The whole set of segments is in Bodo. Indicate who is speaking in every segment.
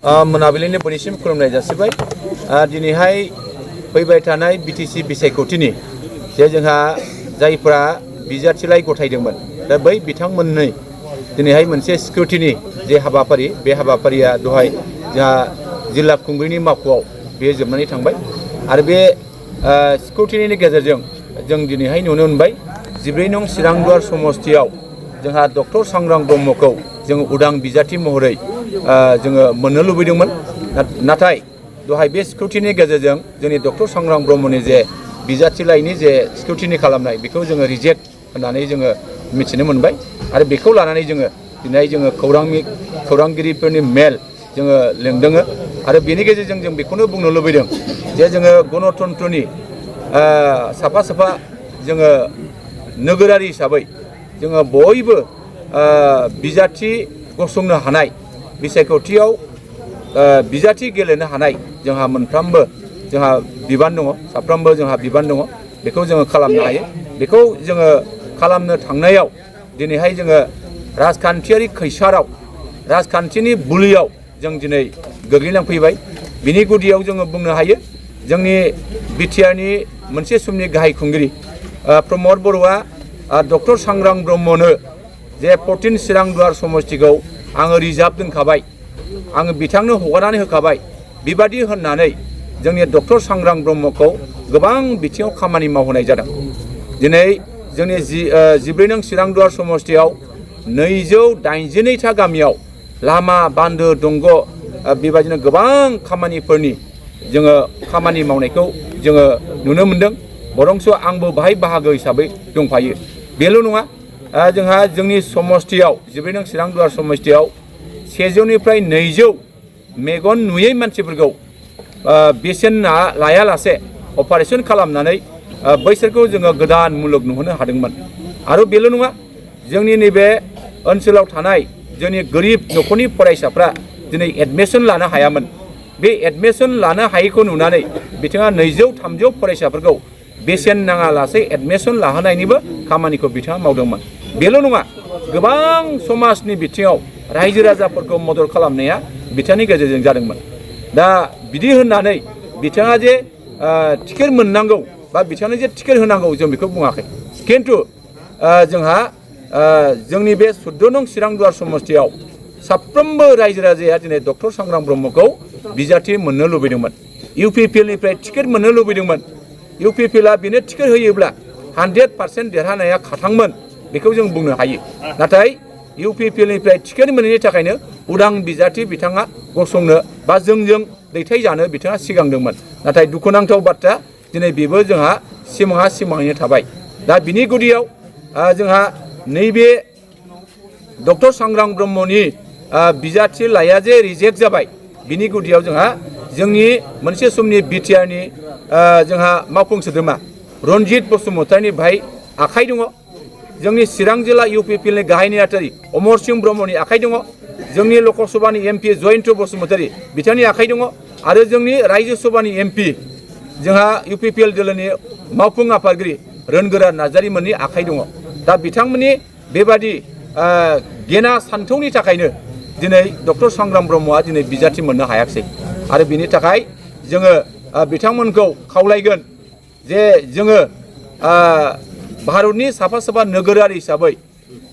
Speaker 1: मोनाबिलिनि बयनिसिम खुलुमनाय जासिबाय। दिनैहाय फैबाय थानाय बिटिसि बिसायख'थिनि जे जोंहा जायफ्रा बिजाथिलाइ गथायदोंमोन दा बै बिथांमोननै दिनैहाय मोनसे सिकिउरिटिनि जे हाबाफारि बे हाबाफारिया दहाय जोंहा जिल्ला खुंग्रिनि मावख'आव बे जोबनानै थांबाय आरो बे सिकिउरिटिनि गेजेरजों जों दिनैहाय नुनो मोनबाय 14 नं चिरांदुवार समस्तियाव जोंहा डक्टर सांग्रां ब्रह्मखौ जों उदां बिजाथि महरै जोङो मोननो लुबैदोंमोन नाथाय दहाय बे सिकिउरिटिनि गेजेरजों जोंनि डक्टर सांग्रां ब्रह्मनि जे बिजाथिलाइनि जे सिकिउरिटिनि खालामनाय बेखौ जोङो रिजेक्ट होननानै जोङो मिथिनो मोनबाय आरो बेखौ लानानै जोङो दिनै जोङो खौरांगिरिफोरनि मेल जोङो लेंदों आरो बेनि गेजेरजों जों बेखौनो बुंनो लुबैदों जे जोङो गणतन्त्रनि साफा साफा जोङो नोगोरारि हिसाबै जोङो बयबो बिजाथि गसंनो हानाय बिसायख'थियाव बिजाथि गेलेनो हानाय जोंहा मोनफ्रोमबो जोंहा बिबान दङ साफ्रोमबो जोंहा बिबान दङ बेखौ जोङो खालामनो हायो बेखौ जोङो खालामनो थांनायाव दिनैहाय जोङो राजखान्थियारि खैसाराव राजखान्थिनि बुलियाव जों दिनै गोग्लैनांफैबाय बिनि गुदियाव जोङो बुंनो हायो जोंनि बिटिआरनि मोनसे समनि गाहाय खुंगिरि प्रमद बर'आ डक्टर सांग्रां ब्रह्मनो जे 14 चिरांदुवार समस्तिखौ आङो रिजार्भ दोनखाबाय आङो बिथांनो हगारनानै होखाबाय बेबादि होननानै जोंनि डक्टर सांग्रां ब्रह्मखौ गोबां बिथिङाव खामानि मावहोनाय जादों दिनै जोंनि 14 नं चिरांदुवार समस्तियाव 282था गामियाव लामा बान्दो दंग बेबायदिनो गोबां खामानिफोरनि जोङो खामानि मावनायखौ जोङो नुनो मोनदों बरंस आंबो बाहाय बाहागो हिसाबै दंफायो बेल' नङा जोंहा जोंनि समस्तियाव 14 नं चिरांदुवार समस्तियाव 100निफ्राय 200 मेगन नुयै मानसिफोरखौ बेसेन लायालासे अपारेशन खालामनानै बैसोरखौ जोङो गोदान मुलुग नुहोनो हादोंमोन आरो बेल' नङा जोंनि नैबे ओनसोलाव थानाय जोंनि गोरिब न'खरनि फरायसाफ्रा दिनै एडमिसन लानो हायामोन बे एडमिसन लानो हायैखौ नुनानै बिथाङा 200-300 फरायसाफोरखौ बेसेन नाङालासे एडमिसन लाहोनायनिबो खामानिखौ बिथाङा मावदोंमोन बेल' नङा गोबां समाजनि बिथिङाव रायजो राजाफोरखौ मदद खालामनाया बिथांनि गेजेरजों जादोंमोन दा बिदि होननानै बिथाङा जे टिकेट मोननांगौ बा बिथांनो जे टिकेट होनांगौ जों बेखौ बुङाखै खिन्थु जोंहा जोंनि बे 14 नं चिरांदुवार समस्तियाव साफ्रोमबो रायजो राजाया दिनै डक्टर सांग्रां ब्रह्मखौ बिजाथि मोननो लुबैदोंमोन इउपिपिएलनिफ्राय टिकेट मोननो लुबैदोंमोन इउपिपिएलआ बेनो टिकेट होयोब्ला 100% देरहानाया खाथांमोन बेखौ जों बुंनो हायो नाथाय इउपिपिएलनिफ्राय टिकेट मोनैनि थाखायनो उदां बिजाथि बिथाङा गसंनो बा जोंजों दैथायजानो बिथाङा सिगांदोंमोन नाथाय दुखुनांथाव बाथ्रा दिनै बेबो जोंहा सिमाङैनो थाबाय दा बिनि गुदियाव जोंहा नैबे डक्टर सांग्रां ब्रह्मनि बिजाथि लाइया जे रिजेक्ट जाबाय बिनि गुदियाव जोंहा जोंनि मोनसे समनि बिटिआरनि जोंहा मावफुं सोद्रोमा रनजित बसुमतारिनि भाई आखाइ दङ जोंनि चिरां जिल्ला इउपिपिएलनि गाहाय नेहाथारि अमर सिंह ब्रह्मनि आखाइ दङ जोंनि लकसभानि एमपि जयन्त बसुमतारि बिथांनि आखाइ दङ आरो जोंनि रायजो सभानि एमपि जोंहा इउपिपिएल दोलोनि मावफुं आफादगिरि रोनगोरा नार्जारिमोननि आखाइ दङ दा बिथांमोननि बेबादि गेना सान्थौनि थाखायनो दिनै डक्टर सांग्रां ब्रह्मआ दिनै बिजाथि मोननो हायाखिसै आरो बिनि थाखाय जोङो बिथांमोनखौ खावलायगोन जे जोङो भारतनि साफा साफा नोगोरारि हिसाबै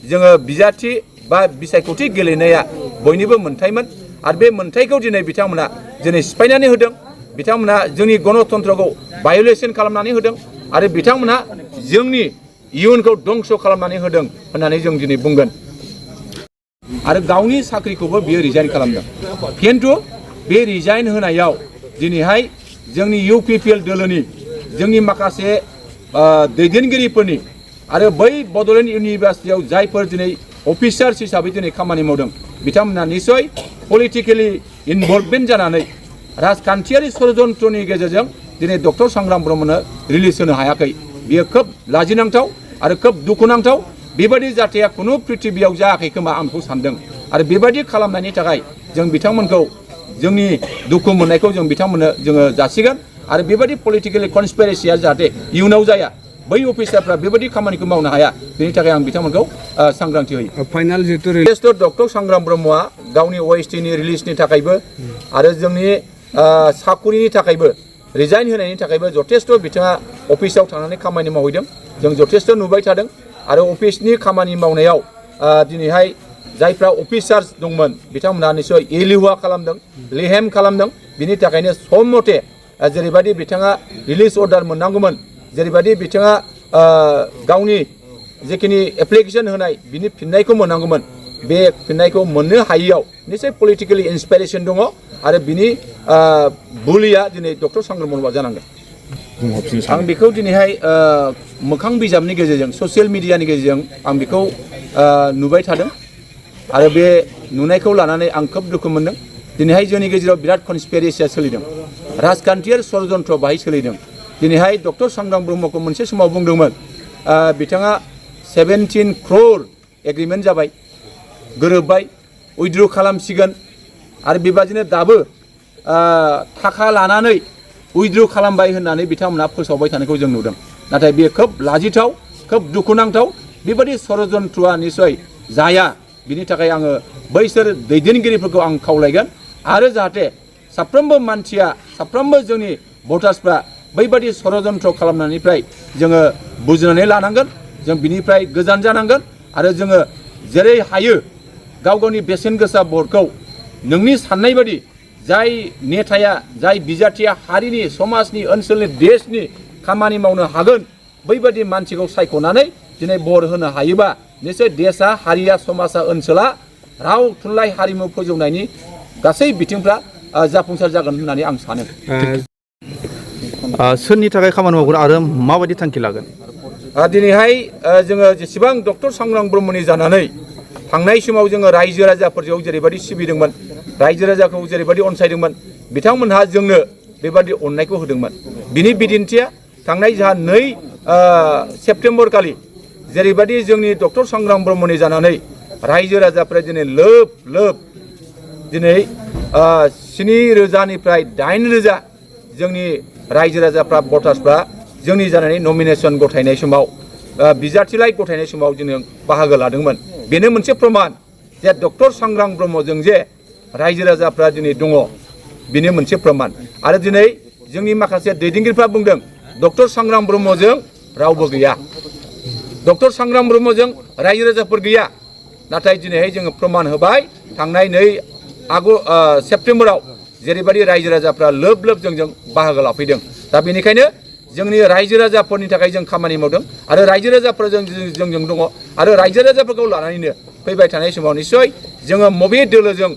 Speaker 1: जोङो बिजाथि बा बिसायख'थि गेलेनाया बयनिबो मोन्थायमोन आरो बे मोन्थायखौ दिनै बिथांमोना दिनै सिफायनानै होदों बिथांमोना जोंनि गणतन्त्रखौ भायलेसन खालामनानै होदों आरो बिथांमोना जोंनि इयुनखौ दंस खालामनानै होदों होननानै जों दिनै बुंगोन आरो गावनि साख्रिखौबो बियो रिजाइन खालामदों खिन्थु बे रिजाइन होनायाव दिनैहाय जोंनि इउपिपिएल दोलोनि जोंनि माखासे दैदेनगिरिफोरनि आरो बै बड'लेण्ड इउनिभार्सिटियाव जायफोर दिनै अफिसार्स हिसाबै दिनै खामानि मावदों बिथांमोना निसय पलिटिकेलि इनभल्भमेन्ट जानानै राजखान्थियारि षड्यन्त्रनि गेजेरजों दिनै डक्टर सांग्रां ब्रह्मनो रिलिज होनो हायाखै बियो खोब लाजिनांथाव आरो खोब दुखुनांथाव बेबायदि जाथाया खुनु पृथिबियाव जायाखै खोमा आं बेखौ सानदों आरो बेबायदि खालामनायनि थाखाय जों बिथांमोनखौ जोंनि दुखु मोननायखौ जों बिथांमोननो जोङो जासिगोन आरो बेबायदि पलिटिकेलि कनस्पिरेसिया जाहाथे इयुनाव जाया बै अफिसारफ्रा बेबायदि खामानिखौ मावनो हाया बेनि थाखाय आं बिथांमोनखौ सांग्रांथि होयो
Speaker 2: फाइनाल जितु
Speaker 1: डक्टर संग्राम ब्रह्मआ गावनि OSTनि रिलिजनि थाखायबो आरो जोंनि साखरिनि थाखायबो रिजाइन होनायनि थाखायबो जथेस्थ' बिथाङा अफिसाव थांनानै खामानि मावहैदों जों जथेस्थ' नुबाय थादों आरो अफिसनि खामानि मावनायाव दिनैहाय जायफ्रा अफिसार्स दंमोन बिथांमोनहा निश्चय एलेहुवा खालामदों लेहेम खालामदों बिनि थाखायनो सम मथे जेरैबायदि बिथाङा रिलिज अर्डार मोननांगौमोन जेरैबायदि बिथाङा गावनि जिखिनि एप्लिकेसन होनाय बिनि फिननायखौ मोननांगौमोन बे फिननायखौ मोननो हायैयाव निश्चय पलिटिकेलि इन्सपाइरेसन दङ आरो बिनि बुलिया दिनै डक्टर संग्राम ब्रह्मआ जानांगोन आं बेखौ दिनैहाय मोखां बिजाबनि गेजेरजों ससियेल मिडियानि गेजेरजों आं बेखौ नुबाय थादों आरो बे नुनायखौ लानानै आं खोब दुखु मोनदों दिनैहाय जोंनि गेजेराव बिराद कनस्पिरेसिया सोलिदों राजखान्थियारि षड़यन्त्र बाहाय सोलिदों दिनैहाय डक्टर संग्राम ब्रह्मखौ मोनसे समाव बुंदोंमोन बिथाङा 17 crore एग्रिमेन्ट जाबाय गोरोबबाय उइथड्र खालामसिगोन आरो बेबादिनो दाबो थाखा लानानै उइथड्र खालामबाय होननानै बिथांमोनहा फोसावबाय थानायखौ जों नुदों नाथाय बेयो खोब लाजिथाव खोब दुखुनांथाव बेबादि षड़यन्त्रआ निश्चय जाया बिनि थाखाय आङो बैसोर दैदेनगिरिफोरखौ आं खावलायगोन आरो जाहाथे साफ्रोमबो मानसिया साफ्रोमबो जोंनि भटार्सफ्रा बैबादि षड़यन्त्र खालामनायनिफ्राय जोङो बुजिनानै लानांगोन जों बिनिफ्राय गोजान जानांगोन आरो जोङो जेरै हायो गाव गावनि बेसेन गोसा भटखौ नोंनि साननाय बादि जाय नेताया जाय बिजाथिया हारिनि समाजनि ओनसोलनि देशनि खामानि मावनो हागोन बैबादि मानसिखौ सायख'नानै दिनै भट होनो हायोबा निश्चय देशा हारिया समाजा ओनसोला राव थुनलाइ हारिमु फोजौनायनि गासै बिथिंफ्रा जाफुंसार जागोन होननानै आं सानो
Speaker 3: सोरनि थाखाय खामानि मावगोन आरो माबायदि थांखि लागोन
Speaker 1: दिनैहाय जोङो जेसेबां डक्टर संग्राम ब्रह्मनि जानानै थांनाय समाव जोङो रायजो राजाफोरजों जेरैबायदि सिबिदोंमोन रायजो राजाखौ जेरैबायदि अनसायदोंमोन बिथांमोनहा जोंनो बेबादि अननायखौ होदोंमोन बिनि बिदिन्थिया थांनाय जोंहा 2 सेप्तेम्बर खालि जेरैबायदि जोंनि डक्टर संग्राम ब्रह्मनि जानानै रायजो राजाफ्रा दिनै लोब लोब दिनै 7,000निफ्राय 8,000 जोंनि रायजो राजाफ्रा भटार्सफ्रा जोंनि जानानै नमिनेसन गथायनाय समाव बिजाथिलाइ गथायनाय समाव जों बाहागो लादोंमोन बेनो मोनसे प्रमान जे डक्टर संग्राम ब्रह्मजों जे रायजो राजाफ्रा दिनै दङ बेनो मोनसे प्रमान आरो दिनै जोंनि माखासे दैदेनगिरिफ्रा बुंदों डक्टर संग्राम ब्रह्मजों रावबो गैया डक्टर संग्राम ब्रह्मजों रायजो राजाफोर गैया नाथाय दिनैहाय जोङो प्रमान होबाय थांनाय 2 सेप्तेम्बराव जेरैबायदि रायजो राजाफ्रा लोब लोब जोंजों बाहागो लाफैदों दा बेनिखायनो जोंनि रायजो राजाफोरनि थाखाय जों खामानि मावदों आरो रायजो राजाफोरा जोंजों दङ आरो रायजो राजाफोरखौ लानानैनो फैबाय थानाय समाव निश्चय जोङो मबे दोलोजों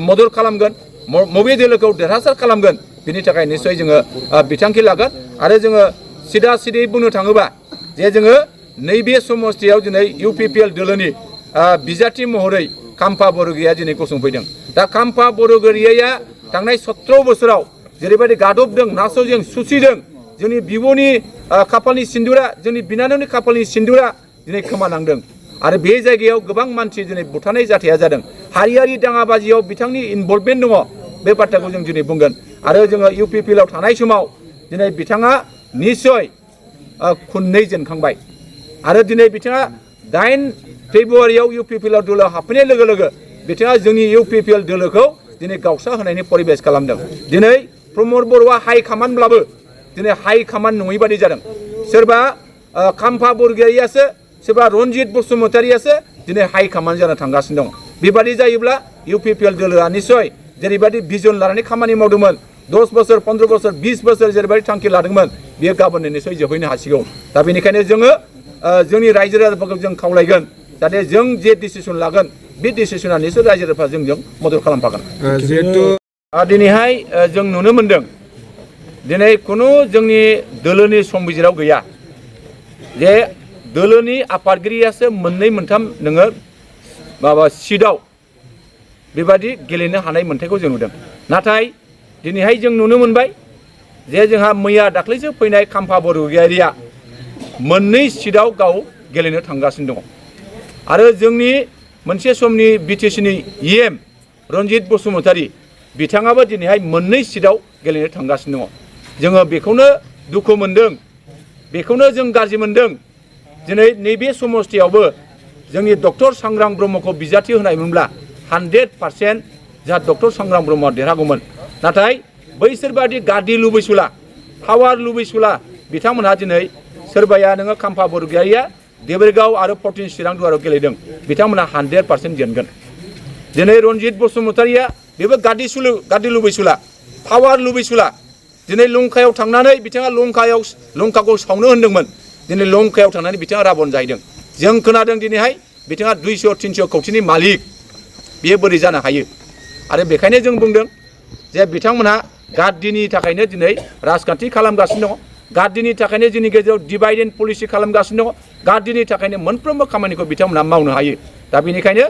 Speaker 1: मदद खालामगोन मबे दोलोखौ देरहासार खालामगोन बिनि थाखाय निश्चय जोङो बिथांखि लागोन आरो जोङो सिदा सिदै बुंनो थाङोबा जे जोङो नैबे समस्थियाव दिनै UPPL दोलोनि बिजाथि महरै खाम्फा बरग'याइया दिनै गसंफैदों दा खाम्फा बरग'याइया थांनाय 17 बोसोराव जेरैबायदि गादबदों नासयदों सुसिदों जोंनि बिब'नि खाफालनि सिन्दुरा जोंनि बिनानावनि खाफालनि सिन्दुरा दिनै खोमानांदों आरो बे जायगायाव गोबां मानसि दिनै बुथारनाय जाथाया जादों हारियारि दाङाबाजियाव बिथांनि इनभल्भमेन्ट दङ बे बाथ्राखौ जों दिनै बुंगोन आरो जोङो UPPL थानाय समाव दिनै बिथाङा निश्चय खुन्नै जेनखांबाय आरो दिनै बिथाङा 8 फेब्रुवारियाव UPPL दोलोआव हाबफैनाय लोगो लोगो बिथाङा जोंनि UPPL दोलोखौ दिनै गावस्रा होनायनि परिबेस खालामदों दिनै प्रमद बर'आ हाइ कामान्डब्लाबो दिनै हाइ कामान्ड नङै बादि जादों सोरबा खाम्फा बरग'याइयासो सोरबा रनजित बसुमतारियासो दिनै हाइ कामान्ड जानो थांगासिनो दं बेबादि जायोब्ला UPPL दोलोआ निश्चय जेरैबायदि भिजन लानानै खामानि मावदोंमोन 10 बोसोर 15 बोसोर 20 बोसोर जेरैबायदि थांखि लादोंमोन बेयो गाबोननो निश्चय जोबहैनो हासिगौ दा बेनिखायनो जोङो जोंनि रायजो राजाफोरखौ जों खावलायगोन जाहाथे जों जे डिसिसन लागोन बे डिसिसना निश्चय रायजो राजाफ्रा जोंजों मदद खालामफागोन
Speaker 2: जिहेतु
Speaker 1: दिनैहाय जों नुनो मोनदों दिनै खुनु जोंनि दोलोनि संबिजिराव गैया जे दोलोनि आफादगिरियासो 2-3 नोङो माबा सिटआव बेबादि गेलेनो हानाय मोन्थायखौ जों नुदों नाथाय दिनैहाय जों नुनो मोनबाय जे जोंहा मैया दाख्लैसो फैनाय खाम्फा बरग'याइया 2 सिटआव गाव गेलेनो थांगासिनो दङ आरो जोंनि मोनसे समनि BTCनि EM रनजित बसुमतारि बिथाङाबो दिनैहाय 2 सिटआव गेलेनो थांगासिनो दङ जोङो बेखौनो दुखु मोनदों बेखौनो जों गाज्रि मोनदों दिनै नैबे समस्थियावबो जोंनि डक्टर सांग्रां ब्रह्मखौ बिजाथि होनायमोनब्ला 100% जोंहा डक्टर सांग्रां ब्रह्मआ देरहागौमोन नाथाय बैसोरबादि गादि लुबैसुला पावार लुबैसुला बिथांमोनहा दिनै सोरबाया नोङो खाम्फा बरगयारिया देबोरगाव आरो 14 चिरां दुवाराव गेलेदों बिथांमोनहा 100% जेनगोन दिनै रनजित बसुमतारिया बेबो गादि लुबैसुला पावार लुबैसुला दिनै लंकायाव थांनानै बिथाङा लंकाखौ सावनो होनदोंमोन दिनै लंकायाव थांनानै बिथाङा राबन जाहैदों जों खोनादों दिनैहाय बिथाङा 200-300 कौटिनि मालिक बियो बोरै जानो हायो आरो बेखायनो जों बुंदों जे बिथांमोनहा गादिनि थाखायनो दिनै राजखान्थि खालामगासिनो दङ गादिनि थाखायनो जोंनि गेजेराव डिभाइड एन्ड पलिसि खालामगासिनो दङ गादिनि थाखायनो मोनफ्रोमबो खामानिखौ बिथांमोनहा मावनो हायो दा बेनिखायनो